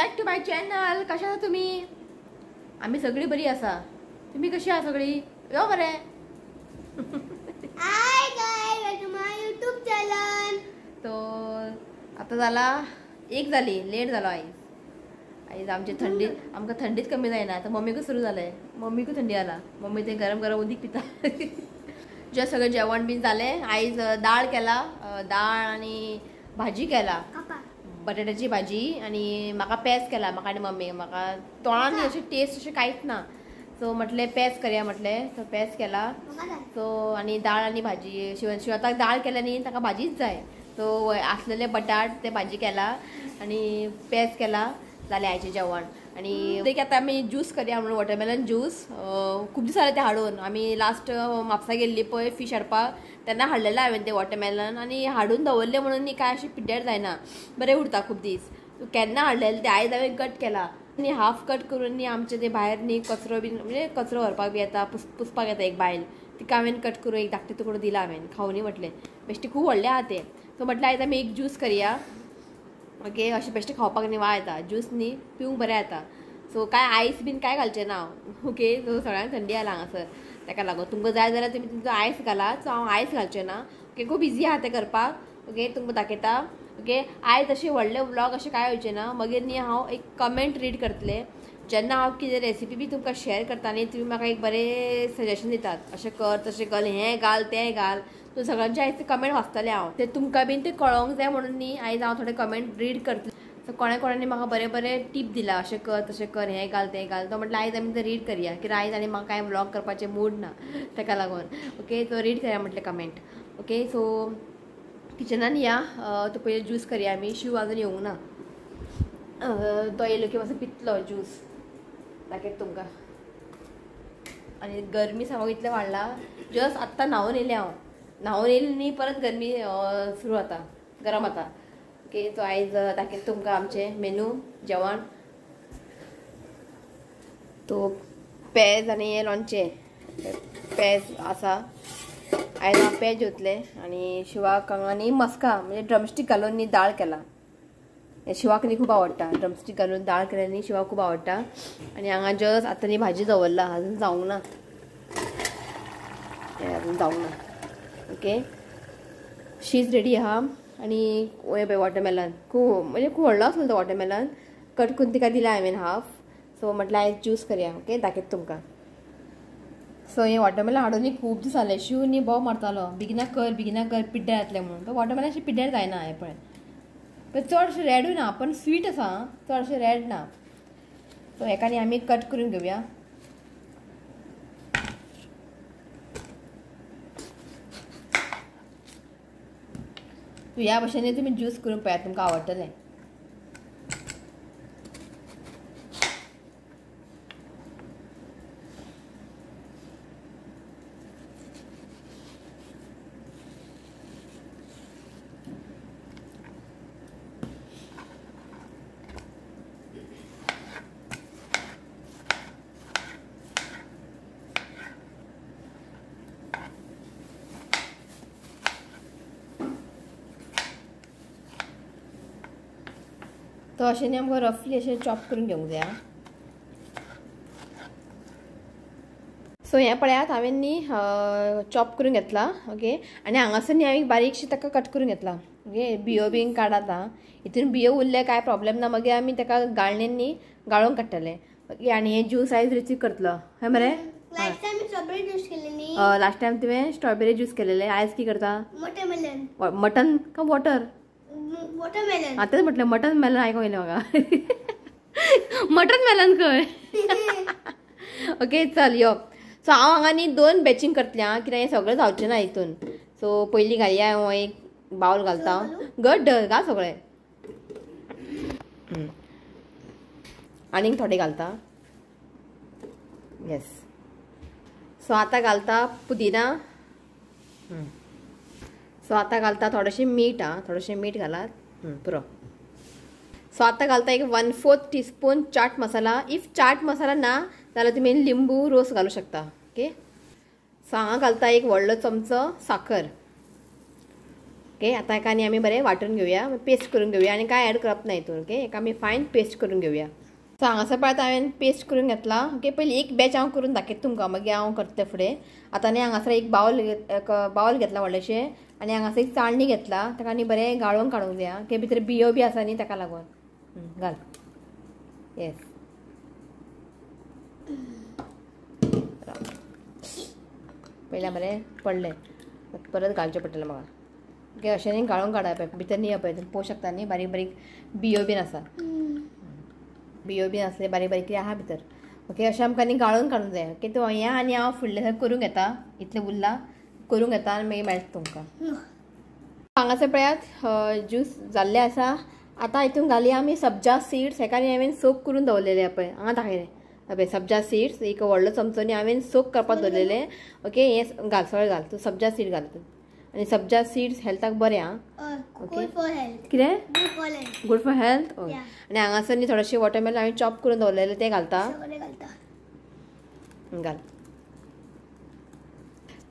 Back to my channel. कशा आसा तुम्ही? आम्ही सगळी बरी आसा. तुम्ही कशी आसा सगळी? यो बरे. Hi guys, welcome to my YouTube channel. तो आता झाला एक झाली, लेट झालो आयज. आयज आमची थंडी, आमकां थंडीच कमी जायना. आता मम्मीकूच सुरू जालें, मम्मीकूच थंडी आला. मम्मी ते गरम गरम उदीक पिता. जे सगळें जेवण बीन जालें. आयज दाळ केला, दाळ आनी भाजी केला, बटाट्याची भाजी. आनी म्हाका पेज केला, म्हाका आनी मम्मी. म्हाका तोंडान अशें टेस्ट अशें कांयच ना, सो म्हटलें पेज करया म्हटलें. सो पेज केला. सो आनी दाळ आनी भाजी. शिवताक दाळ केल्या न्ही, ताका भाजीच जाय. सो आसलेले बटाट ते भाजी केला आनी पेज केला. जालें आयचें जेवण. आनी देखी आतां आमी ज्यूस करया म्हणून, वॉटरमेलन ज्यूस. खूब दीस जाले ते हाडून. आमी लास्ट म्हापसा गेल्ली पळय फीश हाडपाक, तेन्ना हाडलेलें हांवें तें वॉटरमेलन. आनी हाडून दवरलें म्हणून न्ही कांय अशें पिड्ड्यार जायना, बरें उरता खूब दीस. केन्ना हाडलेलें तें आयज हांवें कट केला आनी हाफ कट करून न्ही आमचे ते भायर न्ही कचरो बीन, म्हणजे कचरो व्हरपाक बी येता, पुसपाक येता एक बायल, तिका हांवें कट करून एक धाकटे तुकडो दिला हांवें, खावनी म्हटलें. बेश्टे खूब व्हडलें आहा तें. सो म्हटलें आयज आमी एक ज्यूस करया. ओके, अशें बेश्टें खावपाक न्ही वाळ येता, ज्यूस न्ही पिवंक बरें येता. सो कांय आयस बीन कांय घालचें ना हांव. ओके, सो सगळ्यांक थंडी आला हांगासर, ताका लागून तुमकां जाय जाल्यार तुमी तुमचो आयस घाला. सो हांव आयस घालचें ना. ओके, खूब इजी आहा तें करपाक. ओके, तुमकां दाखयता. ओके, आयज अशें व्हडलें व्लॉग अशें कांय येवचें ना. मागीर न्ही हांव एक कमेंट रीड करतलें. जेन्ना हांव कितें रेसिपी बी तुमकां शेयर करता न्ही, तुमी म्हाका एक बरें सजेशन दितात, अशें कर तशें कर, हें घाल तें घाल. सो सगळ्यांचे आयज कमेंट वाचतलें हांव, ते तुमकां बीन ते कळोंक जाय म्हणून न्ही आयज हांव थोडे कमेंट रीड करतलें. सो कोणा कोणांनी म्हाका बरें बरें टीप दिला, अशें कर तशें कर, हें घाल तें घाल. तो म्हटलें आयज आमी ते रीड करया, कित्याक आयज आनी म्हाका कांय व्लॉग करपाचें मूड ना, ताका लागून. ओके, सो रीड करया म्हटलें कमेंट. ओके, सो किचनान या. तो पयलीं ज्यूस करया आमी. शिव आजून येवंक ना, तो येयलो की मातसो पितलो ज्यूस, दाखयता तुमकां. आनी गरमी सामको इतलें वाडला, जस्ट आत्तां न्हांवन येयलें हांव. न्हांवन येयलें न्ही परत गरमी सुरू जाता, गरम जाता. ओके, सो आयज दाखयता तुमकां आमचें मेनू जेवण. तो पेज आनी हें लोणचें पेज आसा. आयज हांव पेज जेवतलें. आनी शिवाक हांगा न्ही मस्का म्हणजे ड्रमस्टीक घालून न्ही दाळ केला. शिवाक न्ही खूब आवडटा ड्रमस्टीक घालून दाळ केल्या न्ही, शिवाक खूब आवडटा. आनी हांगा जस्ट आतां न्ही भाजी दवरला, अजून जावंक ना, अजून जावंक ना. ओके, शीत रेडी आहा. आनी हें पळय वॉटरमेलन खूब, म्हणजे खूब व्हडलो आसलो तो वॉटरमेलन, कट करून तिका दिला हांवें हाफ. सो म्हटलें आयज ज्यूस करया. ओके, दाखयता तुमकां. सो हें वॉटरमेलन हाडून न्ही खूब दीस जाले. शिव न्ही बोव मारतालो, बेगिना कर बेगिना कर, पिड्ड्यार जातलें म्हणून. पण वॉटरमेलन अशें पिड्ड्यार जायना. हें पळय, पण चडशें रेडूय ना, पण स्वीट आसा, चडशें रेड ना. सो हेका न्ही आमी कट करून घेवया. ह्या भशेन तुमी ज्यूस करून पळयात, तुमकां आवडटलें. तो अशें न्ही आमकां रफली अशें चॉप करून घेवंक जाय. सो हें पळयात हांवें न्ही चॉप करून घेतला. ओके, आनी हांगासर न्ही हांवें बारीकशी ताका कट करून घेतला. ओके, बियो बीन काडात आं, हितून बियो उरले कांय प्रॉब्लेम ना, मागीर आमी ताका गाळणेन न्ही गाळून काडटले. ओके, आनी हें ज्यूस आयज रिसीव करतलो. हय मरे, लास्ट टायम तुवें स्ट्रॉबेरी ज्यूस केलेले, आयज की करता? मटन का वॉटर? वॉटरमेलन. आतांच म्हटलें मटन मेलन, आयकोंक येयलें म्हाका. मटन मेलन खंय. ओके, चल यो. सो हांव हांगा न्ही दोन बॅचींग करतलें आं, कित्याक हें सगळें जावचें ना हितून. सो पयलीं घालया हांव एक बावल घालता, घट घाल सगळें. आनीक थोडें घालता. येस, सो आतां घालता पुदिना. सो आतां घालता थोडेशें मीठ आं, थोडेशें मीठ घालात, पुरो. सो आतां घालता एक 1/4 teaspoon chaat masala. If chaat masala ना जाल्यार तुमी लिंबू रोस घालूं शकता. ओके, सो हांगा घालता एक व्हडलो चमचो साखर. ओके आतां एका आनी आमी बरें वांटून घेवया, पेस्ट करून घेवया आनी कांय एड करप ना हितून. ओके एका आमी फायन पेस्ट करून घेवया. सो हांगासर पळय हांवें पेस्ट करून घेतला. ओके पयलीं एक बॅच हांव करून दाखयता तुमकां, मागीर हांव करता फुडें. आतां न्ही हांगासर एक बावल घेतला व्हडलेशें आनी हांगासर एक चाळणी घेतला, ताका आनी बरें गाळोवन काडूंक जाय. ओके भितर बियो बी आसा न्ही ताका लागून. घाल. येस पयलें बरें पडलें, परत घालचें पडटलें म्हाका. ओके अशें न्ही गाळून काडप पळय भितर न्ही पळय तुमी पळोवंक शकता न्ही बारीक बारीक बियो बीन आसा, बियो बीन आसले बारीक बारीक कितें आहा भितर. ओके अशें आमकां न्ही गाळून काडूंक जाय. ओके तो हें आनी हांव फुडलें सगळें करूंक घेता, इतलें उरलां करूंक घेता आनी मागीर मेळटा तुमकां. हांगासर पळयात ज्यूस जाल्लें आसा. आतां हितून घालया आमी सब्जा सीड्स. हेका न्ही हांवें सोक करून दवरलेले पळय हांगा दाखयलें पळय सब्जा सीड्स एक व्हडलो चमचो न्ही हांवें सोक करपाक दवरलेले. ओके हें घाल सगळें घाल तूं सब्जा सीड घाल तूं. आनी सब्जा सीड्स हेल्थाक बरें आं. ओके कितें गुड फॉर हेल्थ. ओके आनी हांगासर न्ही थोडेशे वॉटरमेलन हांवें चॉप करून दवरलेले ते घालता. घाल.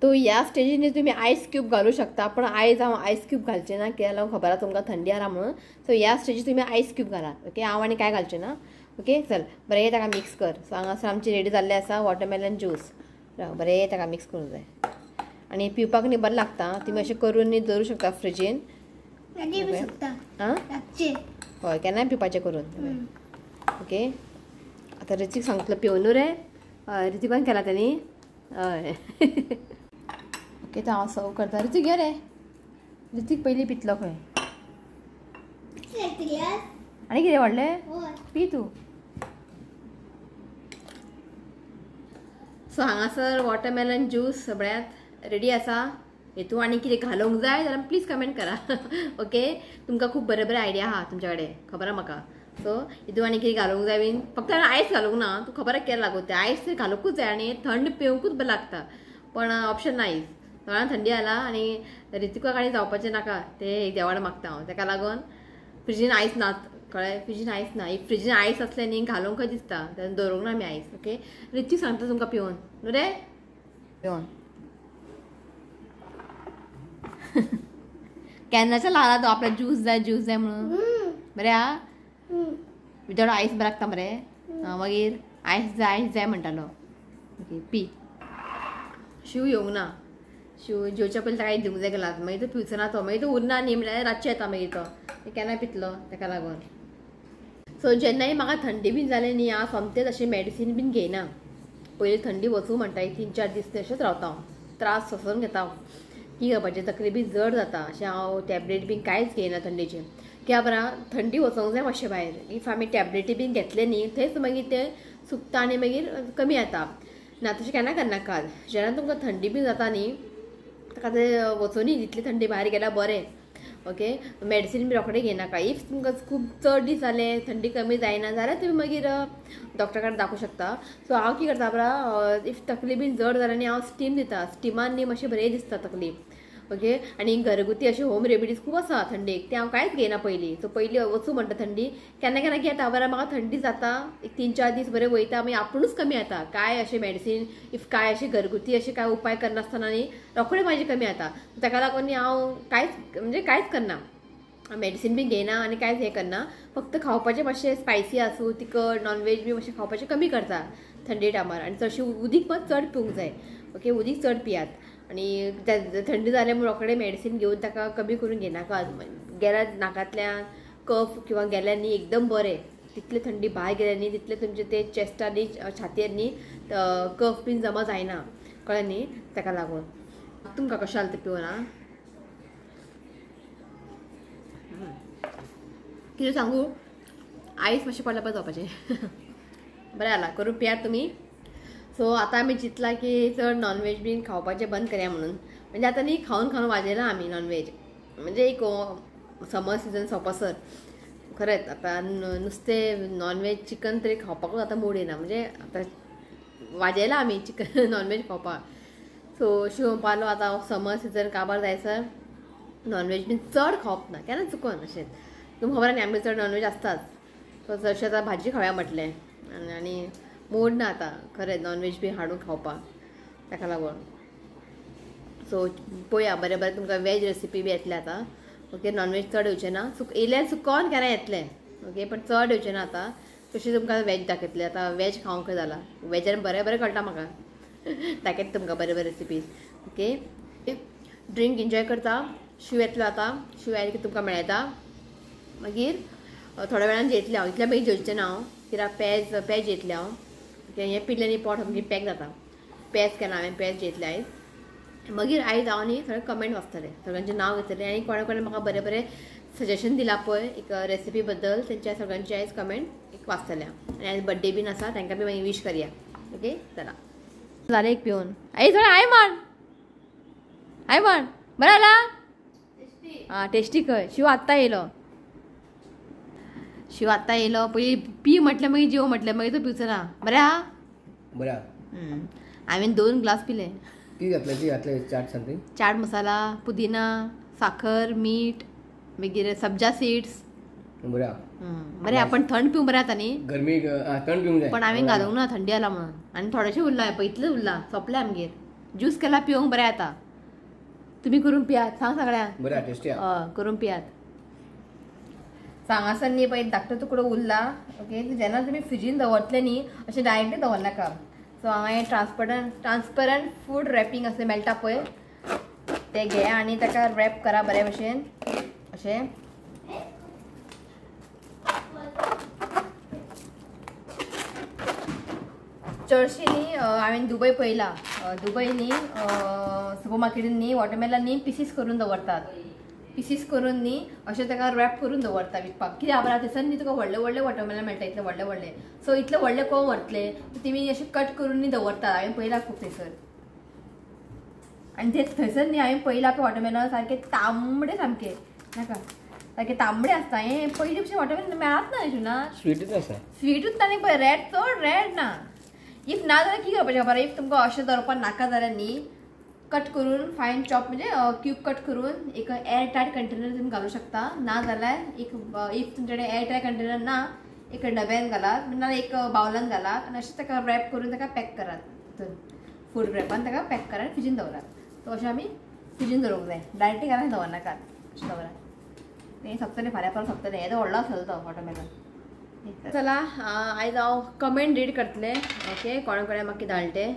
तो ह्या स्टेजीन तुम्ही आयस क्यूब घालू शकता, पण आयज हांव आयस क्यूब घालचें ना कित्याक लागून खबर आसा तुमकां थंडी आसा म्हणून. सो ह्या स्टेजीर तुमी आयस क्यूब घालात. ओके हांव आनी कांय घालचें ना. ओके चल बरें ताका मिक्स कर. सो हांगासर आमची रेडी जाल्लें आसा वॉटरमेलन ज्यूस. बरें ताका मिक्स करूंक जाय आनी पिवपाक न्ही बरें लागता. तुमी अशें करून न्ही दवरूं शकता फ्रिजीन. आं हय केन्नाय पिवपाचें करून. ओके आतां ऋतिक सांगतलो पिवन रे. हय ऋतिकान केला तेणी. हय ओके तो हांव सर्व करता. ऋतिक घे रे, ऋतिक पयलीं पितलो खंय. आनी कितें व्हडलें पी तूं. सो हांगासर वॉटरमेलन ज्यूस सगळ्यांत रेडी आसा. हेतू आनी कितें घालूंक जाय जाल्यार प्लीज कमेंट करा. ओके तुमकां खूब बरें बरें आयडिया आहा तुमच्या कडेन, खबर आहा म्हाका. सो हितू आनी कितें घालूंक जाय बीन फक्त आयस घालूंक ना, तूं खबर केन्ना लागूं तें आयस घालूंकूच जाय आनी थंड पिवंकूच बरें लागता, पण ऑप्शन ना आयस. सगळ्यांक थंडी जाला आनी ऋतिकाक आनी जावपाचें नाका तें एक देवाड मागता हांव, ताका लागून फ्रिजीन आयस ना. कळ्ळें फ्रिजीन आयस ना. if फ्रिजीन आयस आसलें न्ही घालूंक खंय दिसता, तेन्ना दवरूंक ना आमी आयस. ओके ऋतिक सांगता तुमकां पिवन न्हू रे पिवन. केन्नाच्या लागला तो आपला ज्यूस जाय ज्यूस जाय म्हणून. बरें आहा विदाउट आयस बरें लागता मरे. मागीर आयस जाय आयस जाय म्हणटालो. Okay P. शिव येवंक ना, शिव जेवच्या पयलीं ताका दिवंक जाय ग्लास, मागीर तो पिवचो ना तो, मागीर तो उरना न्ही म्हणल्यार रातचें येता मागीर तो केन्ना पितलो ताका लागून. सो जेन्नाय म्हाका थंडी बीन जालें न्ही हांव सोमतेंच अशें मेडिसीन बीन घेयना. पयलीं थंडी वचूं म्हणटा एक 3-4 दीस तशेंच रावता हांव, त्रास सोंसून घेता हांव. की करपाचें तकली बी जड जाता, अशें हांव टॅबलेट बीन कांयच घेयना थंडेचें. कित्याक बरा थंडी वचोंक जाय मातशें भायर. If आमी टॅबलेटी बीन घेतले न्ही थंयच मागीर तें सुकता आनी मागीर कमी येता. ना तशें केन्ना करनाकात. जेन्ना तुमकां थंडी बीन जाता न्ही ताका तें वचोनी, जितली थंडी भायर गेल्यार बरें. ओके मेडिसीन बी रोखडें घेयनाका. If तुमकां खूब चड दीस जाले थंडी कमी जायना जाल्यार तुमी मागीर डॉक्टरा कडेन दाखोवंक शकता. सो हांव कितें करता बरा, if तकली बीन जड जाल्यार न्ही हांव स्टीम दिता. स्टिमान न्ही मातशें बरें दिसता तकली. ओके आनी घरगुती अशे होम रेमिडीज खूब आसा थंडेक, ते हांव कांयच घेयना पयलीं. सो पयलीं वचूं म्हणटा थंडी केन्ना केन्ना घेता बरें म्हाका थंडी जाता एक 3-4 दीस बरें वयता, मागीर आपुणूच कमी येता. कांय अशें मेडिसीन if कांय अशें घरगुती अशें कांय उपाय करनासतना न्ही रोखडें म्हाजें कमी येता. ताका लागून न्ही हांव कांयच म्हणजे कांयच करना, मेडिसीन बी घेयना आनी कांयच हें करना. फक्त खावपाचें मातशें स्पायसी आसूं तिखट नॉनवेज बी मातशें खावपाचें कमी करता थंडी टायमार. आनी चडशें उदीक मात चड पिवंक जाय. ओके उदीक चड पियात आनी थंडी जालें म्हूण रोखडें मेडिसीन घेवन ताका कमी करून घेयनाका. गेल्यार नाकांतल्यान कफ किंवा गेल्यार न्ही एकदम बरें, तितले थंडी भायर गेल्या न्ही तितले तुमचे ते चेस्टार न्ही छातयेर न्ही कफ बीन जमा जायना, कळ्ळें न्ही. ताका लागून तुमकां कशें जालें तें पिवन आं कितें सांगू, आयस मातशें पडल्यार बरें जावपाचें. बरें जाला करून पियात तुमी. सो आतां आमी चिंतलां की चड नॉनवेज बीन खावपाचें बंद करया म्हणून. म्हणजे आतां न्ही खावन खावन वाजयलां आमी नॉनवेज, म्हणजे एक समर सिजन सोंपसर खरेंच आतां नुस्तें नॉनवेज चिकन तरी खावपाकूच आतां मूड येना, म्हणजे आतां वाजयलां आमी चिकन नॉनवेज खावपाक. सो शिव म्हणपालो आतां समर सिजन काबार जायसर नॉनवेज बीन चड खावप ना, केन्ना चुकोन अशेंच. तुमकां खबर न्ही आमगेर चड नॉनवेज आसताच. सो चडशें आतां भाजी खावया म्हटलें आनी मूड ना आतां खरें नॉनवेज बी हाडून खावपाक, ताका लागून. सो पळोवया बरें बरें तुमकां वेज रेसिपी बी येतले आतां. ओके नॉनव्हेज चड येवचें ना, सुक येयल्यार सुकोन केन्ना येतलें. ओके पण चड येवचें ना आतां. तशें तुमकां वेज दाखयतलें. आतां वेज खावंक जाला, वेजान बरें बरें कळटा म्हाका. दाखयता तुमकां बरे बरे रेसिपीज. ओके ड्रिंक एन्जॉय करता. शिव येतलो आतां, शिव आयले की तुमकां मेळटा. मागीर थोड्या वेळान जेतलें हांव, इतल्या बेगीन जेवचें ना हांव, कित्याक पेज पेज जेतलें हांव. ओके हें पिलें न्ही पोट सामकें पॅक जाता. पेज केला हांवें, पेज जेतलें आयज. मागीर आयज हांव न्ही थोडे कमेंट वाचतलें, सगळ्यांचें नांव घेतलें आनी कोणें कोणें म्हाका बरें बरें सजेशन दिलां पळय एक रेसिपी बद्दल, तेंच्या सगळ्यांचे आयज कमेंट एक वाचतलें हांव. आनी आयज बड्डे बीन आसा, तांकां बी मागीर वीश करया. ओके चला जालें एक पिवन. आई थोडें I म्हण, I म्हण बरें जाला. आं टेस्टी खंय. शिव आत्तां येयलो, शिव आत्तां येयलो. पयलीं पी म्हटलें, मागीर जेव म्हटलें, मागीर तो पिवचो ना. बरें आहा, बरें. हांवें 2 ग्लास पिले. ती घातले, ती घातले चाट समथींग, चाट मसाला, पुदिना, साखर, मीठ, मागीर सब्जा सीड्स. बरें बरें. आपण थंड पिवंक बरें जाता न्ही, गरमी थंड पिवंक जाय. पण हांवें घालूंक ना थंडी आला म्हणून. आनी थोडेशें उरलां पळय, इतलें उरलां, सोंपलें आमगेर. ज्यूस केला पिवंक बरें जाता. तुमी करून पियात, सांग सगळ्यांक. बरें टेस्टी. हय करून पियात. सांगासर न्ही पळय धाकटो तुकडो उरला. ओके जेन्ना तुमी फ्रिजीन दवरतले न्ही अशें डायरेक्टली दवरनाका. सो हांगा हें ट्रान्सपरंट फूड रॅपिंग अशें मेळटा पळय, तें घे आनी ताका रॅप करा बरे भशेन अशें. चडशी न्ही हांवें दुबय पळयला, दुबय न्ही सुपर मार्केटीन न्ही वॉटरमेलन न्ही पिसीस करून दवरतात, पिसीस करून न्ही अशें ताका रॅप करून दवरता विकपाक. कित्याक खबर आसा थंयसर न्ही तुका व्हडले व्हडले वॉटरमेलन मेळटा, इतले व्हडले व्हडले. सो इतले व्हडले कोण व्हरतले, तेमी अशें कट करून न्ही दवरतात. हांवें पळयला खूब थंयसर. आनी ते थंयसर न्ही हांवें पळयला पळय वॉटरमेलन सारके तांबडे, सामके नाका सारके तांबडे आसता. हें पयलीं भशेन वॉटरमेलन मेळत ना शिवना, स्वीटूच आसा, स्वीटूच ना पळय, रेड चड रेड ना. If ना जाल्यार कितें करपाचें खबर, if तुमकां अशें दवरपाक नाका जाल्यार न्ही कट करून फायन चॉप म्हणजे क्यूब कट करून एक एअर टायट कंटेनर तुमी घालूं शकता. ना जाल्यार एक if तुमचे कडेन एअर टायट कंटेनर ना, एक डब्यान घालात, नाल्यार एक बावलान घालात आनी अशें ताका रॅप करून ताका पॅक करात. फूड रॅपान ताका पॅक करात, फ्रिजीन दवरात. सो अशें आमी फ्रिजीन दवरूंक जाय, डायरेक्टली घालून दवरनाकात, अशें दवरात. तें सोंपतलें फाल्यां परत सोंपतलें. हें व्हडलो आसतलो तो वॉटरमेलन. चला आयज हांव कमेंट रीड करतलें. ओके कोणें कोणें म्हाका धाडलें तें.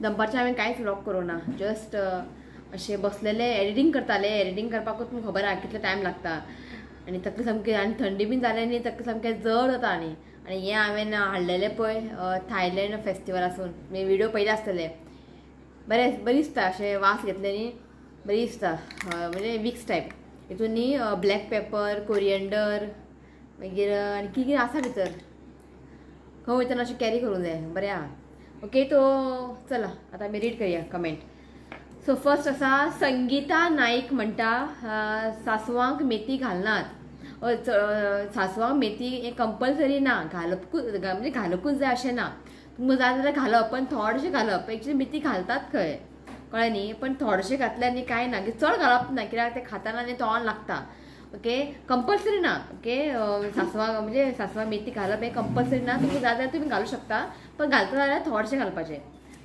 दनपारचें हांवें कांयच व्लॉग करूं ना, जस्ट अशें बसलेलें एडिटींग करतालें. एडिटींग करपाकूच तुमकां खबर आहा कितलो टायम लागता. आनी तकली सामकी, आनी थंडी बीन जालें न्ही तकली सामकें जड जाता. आनी आनी हें हांवें हाडलेलें पळय थायलंड फेस्टिवल आसून, मी व्हिडिओ पयले आसतले. बरें बरी दिसता, अशें वास घेतलें न्ही बरी दिसता, म्हणजे विक्स टायप. हितून न्ही ब्लॅक पेपर, कोरियंडर, मागीर आनी कितें कितें आसा भितर. खंय वयतना अशें कॅरी करूंक जाय, बरें आहा. ओके तो चला आतां आमी रीड करया कमेंट. सो फर्स्ट आसा संगीता नाईक म्हणटा, सासवांक मेथी घालनात. सासवांक मेथी हें कंपल्सरी ना, घालपूच म्हणजे घालूंकूच जाय अशें ना. तुमकां जाय जाल्यार घालप, पण थोडेशें घालप. एक्चुली मेथी घालतात खंय, कळ्ळें न्ही, पण थोडेशें घातल्यार न्ही कांय ना, चड घालप ना, कित्याक तें खाताना न्ही तोंडान लागता. ओके कंपल्सरी ना. ओके सासवां म्हणजे सासवां मेथी घालप हें कंपल्सरी ना, तुमकां जाय जाल्यार तुमी घालूं शकता, पण घालता जाल्यार थोडेशें घालपाचें.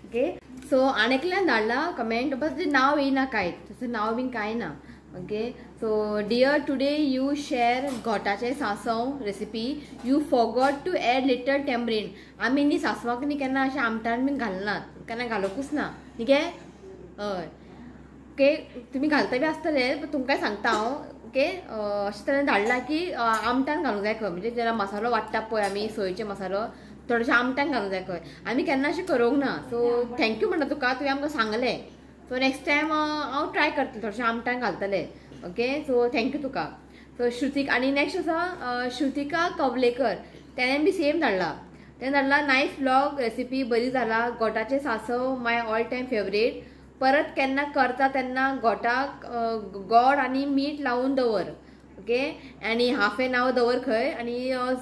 ओके सो आनी एकल्यान धाडला कमेंट, बस तें नांव येयना कांय, तशें नांव बीन कांय ना. Okay so dear today you share घोटाचें सांसव recipe, you forgot to add little tamarind. आमी न्ही सांसवाक न्ही केन्ना अशें आमटान बीन घालनात, केन्ना घालूंकूच ना न्ही गे. हय ओके तुमी घालता बी आसतले, पण तुमकांय सांगता हांव. ओके अशें तरेन धाडलां की आमटान घालूंक जाय खंय, म्हणजे जेन्ना मसालो वांट्टा पळय आमी सोयेचे मसालो, थोडेशें आमटान घालूंक जाय खंय. आमी केन्ना अशें करूंक ना. सो thank you म्हणटा तुका, तुवें आमकां सांगलें. सो नेक्स्ट टायम हांव ट्राय करतलें, थोडेशें आमटान घालतलें. ओके सो thank you तुका. सो श्रुतिका, आनी नेक्स्ट आसा श्रुतिका कवलेकर, तेणें बी सेम धाडला. तेणें धाडला नायस व्लॉग, रेसिपी बरी जाला, गोटाचें सांसव my all time favourite. परत केन्ना करता तेन्ना गोटाक गोड आनी मीठ लावन दवर. ओके आनी हाफ एन our दवर खंय. आनी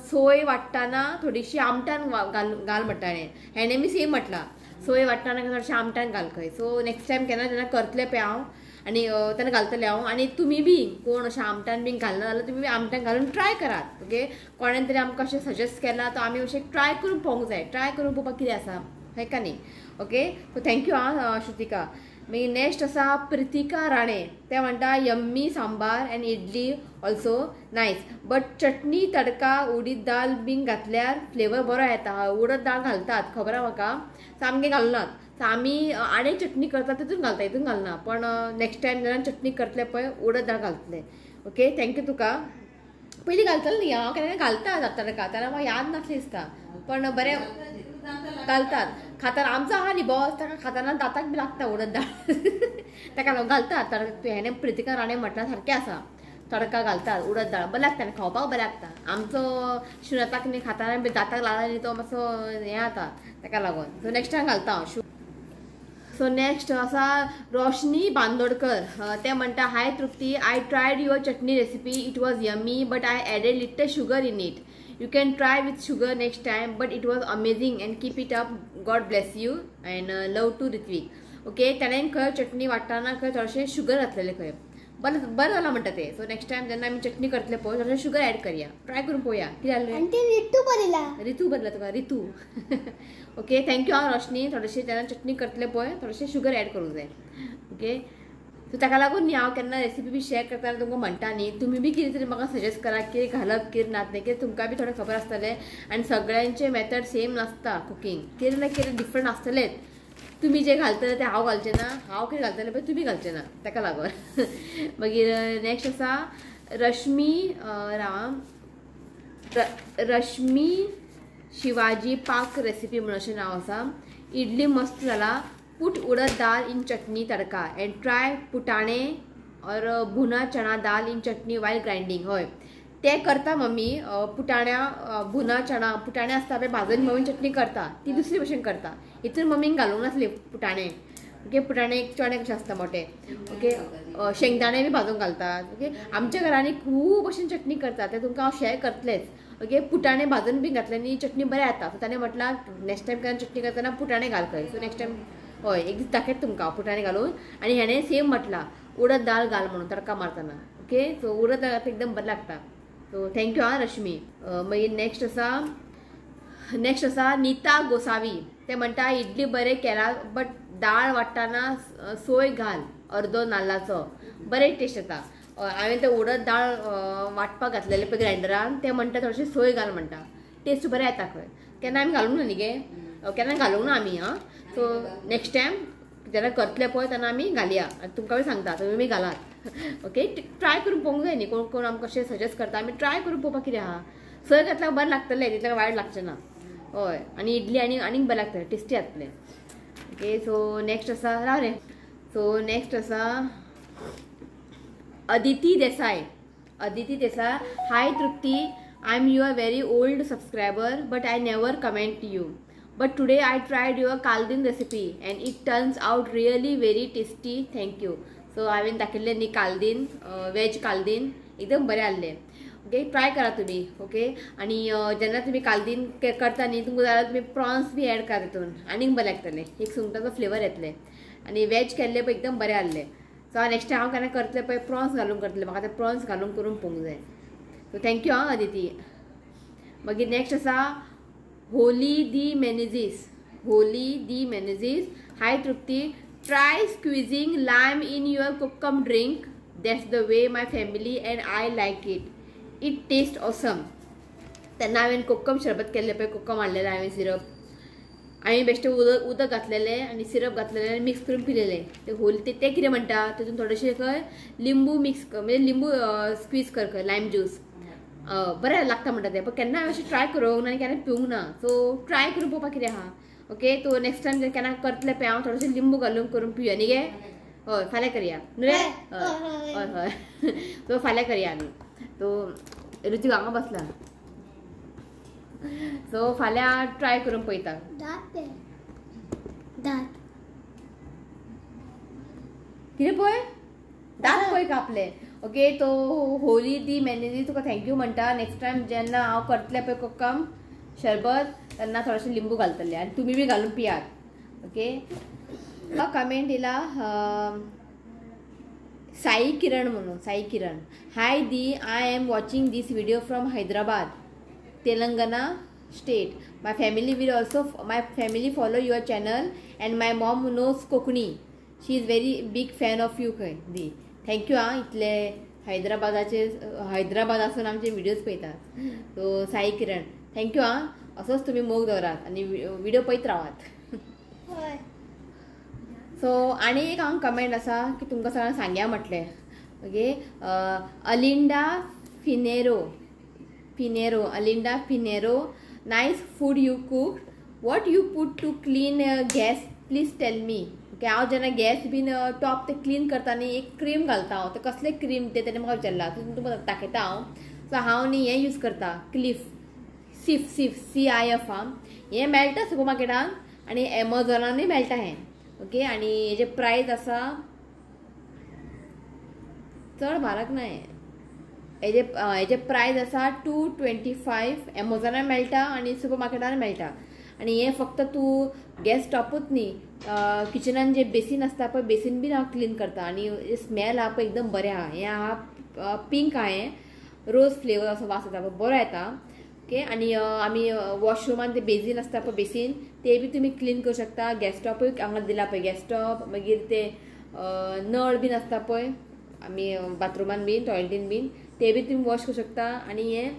सोय वांट्टना थोडीशी आमटान घाल घाल म्हणटा हेणें, हेणें बी सेम म्हटलां, सोय वांट्टना थोडेशें आमटान घाल खंय. सो नेक्स्ट टायम केन्ना जेन्ना करतलें पळय हांव आनी तेन्ना घालतलें हांव. आनी तुमी बी कोण अशें आमटान बीन घालना जाल्यार तुमी बी आमटान घालून ट्राय करात. ओके कोणें तरी आमकां अशें सजेस्ट केलां तो आमी अशें ट्राय करून पळोवंक जाय, ट्राय करून पळोवपाक कितें आसा, हय का न्ही. ओके सो thank you आं श्रुतिका. मागीर नेक्स्ट आसा प्रितिका राणे, ते म्हणटा yummy sambar and idli also nice, but chutney tadka उडीद दाल बीन घातल्यार फ्लेवर बरो येता. उडद दाळ घालतात खबर आहा म्हाका, सामकें घालनात. सो आमी आनी चटणी करतात तितून घालता, हितून घालना, पण नेक्स्ट टायम जेन्ना चटणी करतले पळय उडद दाळ घालतले. ओके thank you तुका. पयलीं घालतालें न्ही हांव, केन्ना घालता तडका, तेन्ना म्हाका याद नासली दिसता, पण बरें घालतात खाताना. आमचो आहा न्ही बॉस, ताका खाताना दाताक बी लागता उडद दाळ, ताका लागून घालतात तडका. हेणें प्रितिका राणे म्हटल्यार सारकें आसा, तडका घालतात उडद दाळ बरें लागता आनी खावपाक बरें लागता. आमचो शिवनाथाक न्ही खाताना बी दाताक लागला न्ही तो मातसो हें जाता, ताका लागून सो नेक्स्ट टायम घालता हांव. सो नेक्स्ट आसा रोशनी बांदोडकर, ते म्हणटा hi Trupti, I tried your chutney recipe, it was yummy but I added little sugar in it, you can try with sugar next time, but it was amazing and keep it up, God bless you and love to Ritvik. Okay ताणें खंय चटणी वांट्टना खंय थोडेशें sugar घातलेलें खंय, बरें बरें जालां म्हणटा तें. सो नेक्स्ट टायम जेन्ना आमी चटणी करतले पळय थोडेशें शुगर एड करया, ट्राय करून पळोवया कितें जालें. आनी ते रितू बरयला, रितू बदला तुका, रितू. ओके thank you हांव रोशनी. थोडेशें जेन्ना चटणी करतले पळय थोडेशें शुगर एड करूंक जाय. ओके सो ताका लागून न्ही हांव केन्ना रेसिपी बी शेअर करतना तुमकां म्हणटा न्ही, तुमी बी कितें तरी म्हाका सजेस्ट करा कितें घालप कितें ना तें, कितें तुमकां बी थोडें खबर आसतलें. आनी सगळ्यांचे मेथड सेम नासता कुकींग, कितें ना कितें डिफरंट आसतलेंच. तुमी जें घालतले तें हांव घालचें ना, हांव कितें घालतलें पळय तुमी घालचें ना, ताका लागून. मागीर नेक्स्ट आसा रश्मी राम, रश्मी शिवाजी पाक रेसिपी म्हणून अशें नांव आसा. इडली मस्त जाला, put urad dal in chutney tadka and try पुटाणे और भुना चणा दाल इन चटणी वायल ग्रायंडींग. हय तें करता मम्मी, पुटाण्या भुना चणा, पुटाणे आसता पळय भाजून मम्मी चटणी करता, ती दुसरी भशेन करता. हितून मम्मीन घालूंक नासली पुटाणे. ओके पुटाणे एक चणे कशे आसता मोठे. ओके शेंगदाणे बी भाजून घालतात. ओके आमच्या घरांनी खूब भशेन चटणी करतात, ते तुमकां हांव शेअर करतलेंच. ओके पुटाणे भाजून बी घातले न्ही चटणी बरें जाता. सो ताणें म्हटलां नेक्स्ट टायम केन्ना चटणी करतना पुटाणे घाल खंय. सो नेक्स्ट टायम हय एक दीस दाखयता तुमकां पुटाणे घालून. आनी हेणें सेम म्हटलां उडद दाळ घाल म्हणून तडका मारतना. ओके सो उडद दाळ घातल्यार एकदम बरें लागता. सो thank you आं रश्मी. मागीर नेक्स्ट आसा, नेक्स्ट आसा नीता गोसावी, ते म्हणटा इडली बरें केला बट दाळ वांट्टना सोय घाल अर्दो नाल्लाचो, बरें टेस्ट येता. हांवें ते उडद दाळ वांटपाक घातलेले पळय ग्रायंडरान, ते म्हणटा थोडेशें सोय घाल म्हणटा, टेस्ट बरें येता खंय. केन्ना आमी घालूंक ना न्ही गे, केन्ना घालूंक ना आमी. आं सो नेक्स्ट टायम जेन्ना करतले पळय तेन्ना आमी घालया आनी तुमकां बी सांगता तुमी बी घालात. ओके ट्राय करून पळोवंक जाय न्ही, कोण कोण आमकां कशें सजेस्ट करता आमी ट्राय करून पळोवपाक कितें आहा. सोय घातल्यार बरें लागतलें, तितलें वायट लागचें ना. हय आनी इडली आनी आनीक बरें लागतलें, टेस्टी जातलें. ओके सो नेक्स्ट आसा राव रे, सो नेक्स्ट आसा Aditi Desai. Aditi Desai, hi Trupti, I am your very old subscriber but I never comment you, but today I tried your caldine recipe and it turns out really very tasty, thank you. So हांवें दाखयल्लें न्ही कालदीन, veg कालदीन एकदम बरें आहलें. Okay try करा तुमी. Okay आनी जेन्ना तुमी कालदीन करता न्ही तुमकां जाल्यार तुमी प्रॉन्स बी एड करा तितून, आनीक बरें लागतलें, एक सुंगटाचो फ्लेवर येतलें. आनी वेज केल्लें पळय एकदम बरें आहलें. सो नेक्स्ट टायम हांव केन्ना करतलें पळय प्रॉन्स घालून करतलें, म्हाका ते प्रॉन्स घालून करून पळोवंक जाय. सो thank you आं अदिती. मागीर नेक्स्ट आसा Holy de Menezes, Holy de Menezes, hi Trupti, try squeezing lime in your kokum drink, that's the way my family and I like it, it taste awesome. तेन्ना हांवें कोकम शरबत केल्लें पळय, कोकम हाडलेलें हांवें सिरप, हांवें बेश्टें उदक उदक घातलेलें आनी सिरप घातलेलें आनी मिक्स करून पिलेलें. ते होल ते कितें म्हणटा तितून थोडेशें खंय लिंबू मिक्स कर, म्हणजे लिंबू स्क्वीज कर खंय, लायम ज्यूस बरें लागता म्हणटा तें. पण केन्ना हांवें अशें ट्राय करूंक ना आनी केन्ना पिवंक ना, सो ट्राय करून पळोवपाक कितें आहा. ओके तो नेक्स्ट टायम केन्ना करतलें पळय हांव थोडेशें लिंबू घालून करून पिवया न्ही गे. हय फाल्यां करया न्हू रे, हय हय हय. सो फाल्यां करया आमी. सो ऋतिक हांगा बसला, सो फाल्यां ट्राय करून पळयता. कितें पळय दांत पळय कापले. ओके तो होली दी मेनेजी तुका thank you म्हणटा. नेक्स्ट टायम जेन्ना हांव करतलें पळय कोकम शरबत तेन्ना थोडेशें लिंबू घालतलें आनी तुमी बी घालून पियात. ओके कमेंट येयला साई किरण म्हणून, साई किरण, हाय दी, I am watching this video from Hyderabad, Telangana state. My family will also, my family follow your channel and my mom knows Konkani. She is very big fan of you खंय दी. Thank you आं, इतले हैदराबादाचे हैदराबादासून आमचे videos पळयतात. So Sai Kiran thank you आं, असोच तुमी मोग दवरात आनी व्हिडिओ पळयत रावात. सो आनी एक हांव कमेंट आसा की तुमकां सगळ्यांक सांगया म्हटलें. Okay, Alinda Pinheiro Pinheiro Alinda Pinheiro, nice food you cook, what you put to clean gas please tell me. Okay, हांव जेन्ना गॅस बीन टॉप ते क्लीन करता न्ही एक क्रीम घालता हांव, ते कसले क्रीम ते तेणें म्हाका विचारला, तुमकां दाखयता हांव. सो हांव न्ही हें यूज करता, क्लिफ सिफ सिफ CIF आं, हें मेळटा सुपर मार्केटान आनी एमेझॉनानूय मेळटा हें. ओके, आनी हेजे प्रायस आसा चड म्हारग ना, हेजे हेजे प्रायस आसा 225, एमेझॉनान मेळटा आनी सुपर मार्केटान मेळटा. आनी हें फक्त तूं गॅस स्टॉपूच न्ही, किचनान जे बेसीन आसता पळय बेसीन बीन हांव क्लीन करता आनी स्मेल आहा पळय एकदम बरें आहा. हें आहा पिंक आहा, हें रोज फ्लेवर असो वास येता पळय, बरो येता. ओके, आनी आमी वॉशरुमान ते बेजीन आसता पळय बेसीन ते बी तुमी क्लीन करूं शकता. गॅस स्टॉपूय हांगा दिला पळय, गॅस स्टॉप, मागीर ते नळ बीन आसता पळय आमी बाथरुमान बीन टॉयलेटीन बीन ते बी तुमी वॉश करूं शकता. आनी हे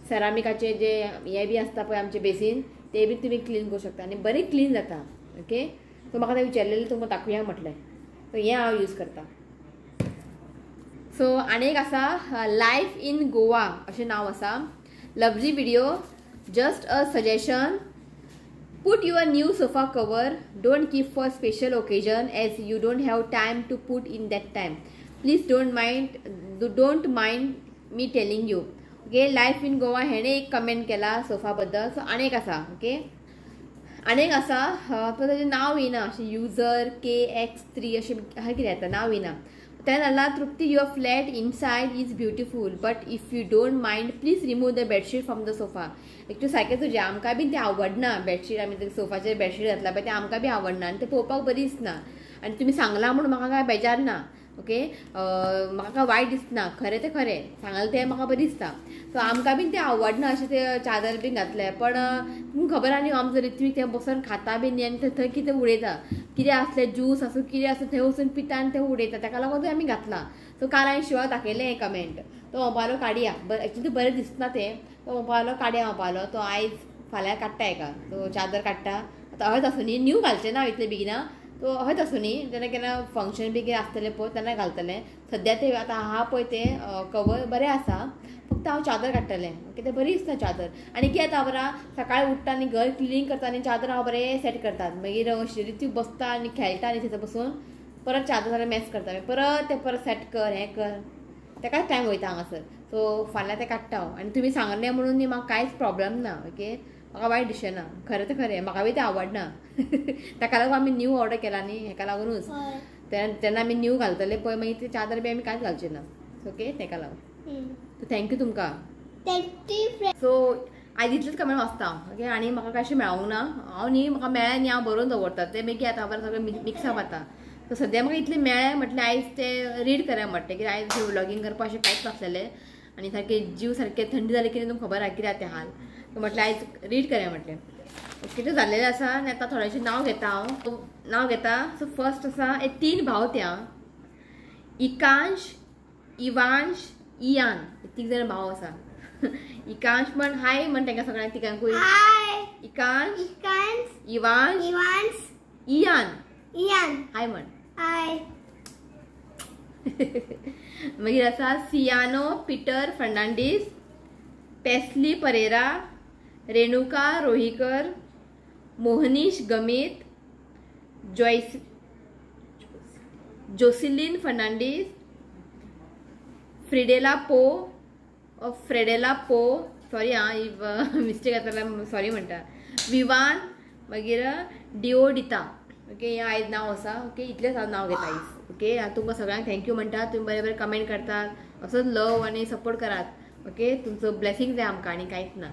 सेरामिकाचे जे हे बी आसता पळय आमचे बेसीन ते बी तुमी क्लीन करूं शकता आनी बरें क्लीन जाता. ओके, सो म्हाका तें विचारलेलें तुमकां दाखोवया म्हटलें, सो हें हांव यूज करता. सो आनी एक आसा लायफ इन गोवा अशें नांव आसा. Lovely video, just a suggestion, put your new sofa cover, don't keep for special occasion as you don't have time to put in that time, please don't mind me telling you. Okay, life in Goa हेणे एक comment केला sofa बद्दल. So आनी एक आसा, okay आनी एक आसा पण ताजें नांव येना अशें युजर KX3 अशें कितें येता, नांव येना. तेणें धाडला, Trupti your flat inside is beautiful but if you don't mind please remove the bedsheet from the sofa. Actually सारकें तुजें आमकां बीन तें आवडना बेडशीट, आमी सोफाचेर बेडशीट घातला पळय तें आमकां बी आवडना आनी तें पळोवपाक बरी दिसना आनी तुमी सांगलां म्हणून म्हाका कांय बेजार ना. ओके, म्हाका कांय वायट दिसना, खरें तें खरें सांगलें तें म्हाका बरें दिसता. सो आमकां बीन तें आवडना अशें ते चादर बीन घातलें, पण तुमकां खबर आहा न्ही आमचो ऋत्वीक थंय बसून खाता बीन न्ही आनी थंय कितें उडयता, कितें आसलें ज्यूस आसूं कितें आसूं थंय वचून पिता आनी थंय उडयता, ताका लागून आमी घातलां. सो काल हांवें शिवाक दाखयलें हें कमेंट, तो म्हणपालो काडया, बरें एक्चुली बरें दिसना तें, तो म्हणपालो काडया म्हणपालो, तो आयज फाल्यां काडटा हेका, सो चादर काडटा. आतां हयच आसूं न्ही, न्यू घालचें ना इतलें बेगिना, तो हयच आसूं न्ही, जेन्ना केन्ना फंक्शन बी कितें आसतलें पळय तेन्ना घालतलें. सद्या तें आतां आहा पळय तें कवर बरें आसा, फक्त हांव चादर काडटलें. ओके, तें बरी दिसता चादर. आनी कितें जाता खबर आहा, सकाळीं उठ्ठा आनी घर क्लिनींग करता आनी चादर हांव बरें सेट करतात, मागीर ऋत्वीक बसता आनी खेळटा आनी थंय बसून परत चादर जाल्यार मॅस करता, मागीर परत तें परत सेट कर हें कर, तेकाच टायम वयता हांगासर. सो फाल्यां तें काडटा हांव. आनी तुमी सांगलें म्हणून न्ही म्हाका कांयच प्रॉब्लम ना. ओके, म्हाका वायट दिसना, खरें तें खरें, म्हाका बी तें आवडना ताका लागून आमी न्यू ऑर्डर केला न्ही हेका लागूनच, तेन्ना आमी न्यू घालतले पळय, मागीर ते चादर बी आमी कांयच घालचे ना. ओके, तेका लागून thank you तुमकां. सो आयज इतलेच कमेंट वाचता हांव. ओके, आनी म्हाका कांय अशें मेळोंक ना, हांव न्ही म्हाका मेळ्ळें न्ही हांव बरोवन दवरता तें, मागीर आतां बरें सगळें मिक्सअप जाता. सो सद्या म्हाका इतलें मेळ्ळें म्हटलें आयज तें रीड करया म्हटलें, कित्याक आयज व्लॉगींग करपाक अशें कांयच नासलेलें आनी सारकें जीव सारकें थंडी जाली कितें तुमकां खबर आहा कितें तें हाल, म्हटलें आयज रीड करया म्हटलें. ओके, तें जाल्लेलें आसा आनी आतां थोडेशें नांव घेता हांव, नांव घेता. सो फर्स्ट आसा हे तीन भाव ते आं, इकांश, इवांश, इयान, तीग जाण भाव आसा. इकांश म्हण हाय म्हण तांकां सगळ्यांक तिगांकूय, इकांश, इवांश, इयान, हाय म्हण हाय. मागीर आसा सियानो पिटर फर्नांडीस, पेस्ली परेरा, रेणुका रोहिकर, मोहनीश गमीत, जोसिलीन फर्नांडीस, फ्रिडेला पो, फ्रेडेला पो, सॉरी आं if mistake आसा जाल्यार सॉरी म्हणटा, विवान, मागीर डिओडिता. ओके, हें आयज नांव आसा. ओके, इतलेंच हांव नांव घेता आयज. ओके, हांव तुमकां सगळ्यांक thank you म्हणटा, तुमी बरें बरें कमेंट करतात, असोच लव आनी सपोर्ट करात. ओके, तुमचो ब्लेसिंग जाय आमकां आनी कांयच ना.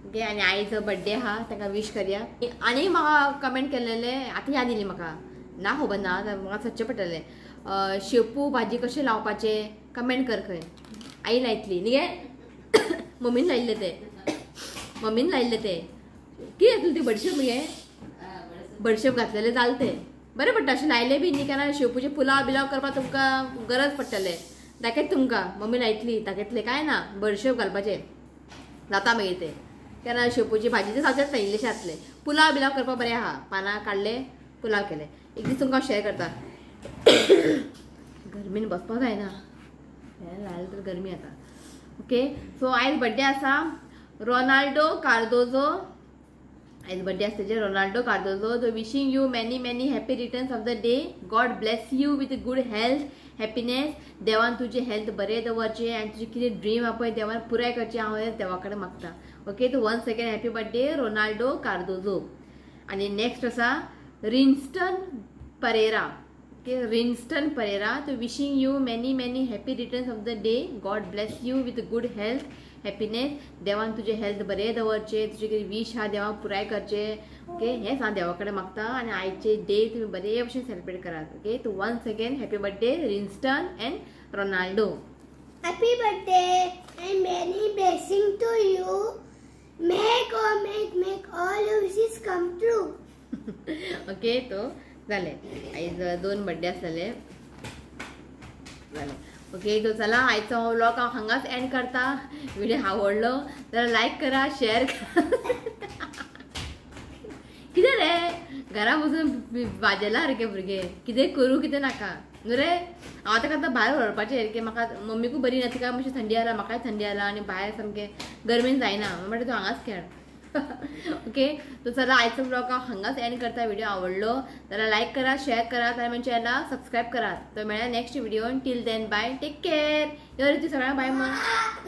ओके, आनी आयज बड्डे आहा ताका विश करया. आनी म्हाका कमेंट केलेलें आतां याद येयली म्हाका, ना खबर ना, म्हाका सदचें पडटलें. शेपू भाजी कशें लावपाचें कमेंट कर खंय, आई लायतली न्ही गे, मम्मीन लायिल्लें तें, मम्मीन लायिल्लें तें कितें घातलें ती बडशेप मगे, बडशेप घातलेलें जालें तें. बरें पडटा अशें लायलें बी न्ही केन्ना शेपूचे पुलाव बिलाव करपाक तुमकां गरज पडटलें. दाखयत तुमकां मम्मी लायतली दाखयतले काय ना बडशेप घालपाचें जाता मागीर तें. केन्ना शेपूची भाजी सारकेंच ना इल्लेशें जातलें. पुलाव बिलाव करपाक बरें आहा. पानां काडले पुलाव केले. एक दीस तुमकां शेअर करता. गरमीन बसपाक जायना हें लायलें तर गरमी जाता. ओके सो आयज बड्डे आसा रोनाल्डो कार्दोजो. आयज बड्डे आसा तेजे Ronaldo Cardozo. So wishing you many many happy returns of the day. God bless you with good health happiness. देवान तुजें हेल्थ बरें दवरचें आनी तुजें कितें ड्रीम आहा पळय देवान पुराय करचें हांव देवा कडेन मागता. ओके तो once again happy birthday Ronaldo Cardozo. आनी नेक्स्ट आसा Rinston Pereira. Okay Rinston Pereira. तो wishing you many many happy returns of the day. God bless you with good health happiness. देवान तुजें हेल्थ बरें दवरचें तुजें कितें वीश आहा देवाक पुराय करचें. ओके हेंच हांव देवा कडेन मागता आनी आयचे डे तुमी बरे भशेन सेलिब्रेट करात. ओके तो once again happy birthday Rinston and Ronaldo. Happy birthday and many blessing to you. May God make all your wishes come true. Okay तो जालें आयज दोन बड्डे आसलेले जालें. ओके तो चला आयचो हो व्लॉग हांव हांगाच एंड करता. व्हिडिओ आवडलो जाल्यार लायक करा शेअर करा. कितें रे घरा बसून वाजेला सारके भुरगे कितें करूं कितें नाका न्हू रे. हांव ताका आतां भायर व्हरपाचें की म्हाका मम्मीकूय बरी ना तिका मातशी थंडी आला म्हाकाय थंडी आला आनी भायर सामकें गरमेन जायना म्हणटा तूं हांगाच खेळ. ओके तो चला आयचो व्लॉग हांव हांगाच एंड करता. व्हिडिओ आवडलो जाल्यार लायक करा शेअर करात आनी म्हज्या चॅनलाक सबस्क्रायब करात. तो मेळ्ळा next video. Till then bye take care. यो रे तूं सगळ्यांक बाय म्हण.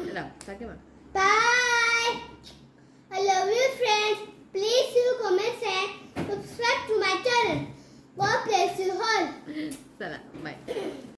चला सारकें म्हण bye. I love you friends. Please you comment and subscribe to my channel. God bless you all. चला बाय.